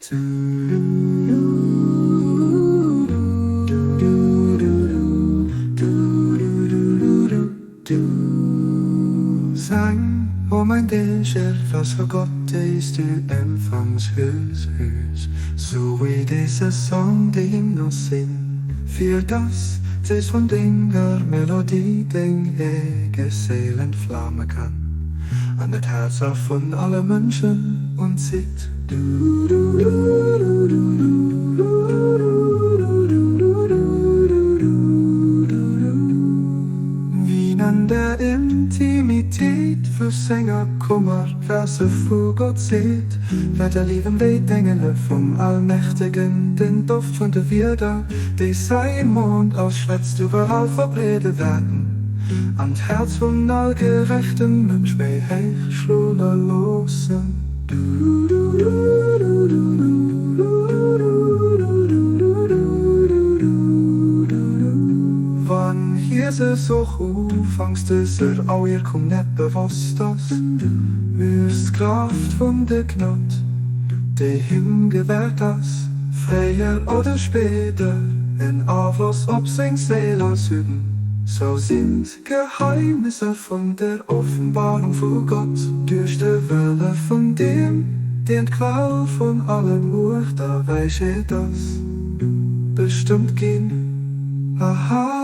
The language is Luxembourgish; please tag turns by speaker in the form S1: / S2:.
S1: seet. Sang, o mein Déscher, was für Gott déis du empfangs hus, hus, so wéi dese Song déi him no sinn, fir dass d'Séiss vun denger Melodie deng eege Séil entflame kann an et Häerzer vun alle Mënschen unzitt. Wien an der Intimitéit vu senger Kummer Verse vu Gott seet, wäert erliewen, wéi d'Engele vum Allmächtegen den Doft vun de Wierder, déi säi Mond ausschwätzt, iwwerall verbreede wäerten an d'Häerz vun all gerechtem Mënsch méi héich schloe loossen. Wann hie sech och ufanks dëser Awierkung net bewosst ass, muss d'Kraaft vun der Gnod, déi him gewährt ass, fréier oder spéider en Afloss op seng Séil ausüben. Sou sinn D'Geheimnisser vun der Offenbarung vu Gott duerch de Wëlle vun deem, deen d'Quell vun aller Muecht a Wäisheet ass, bestëmmt ginn. Aha.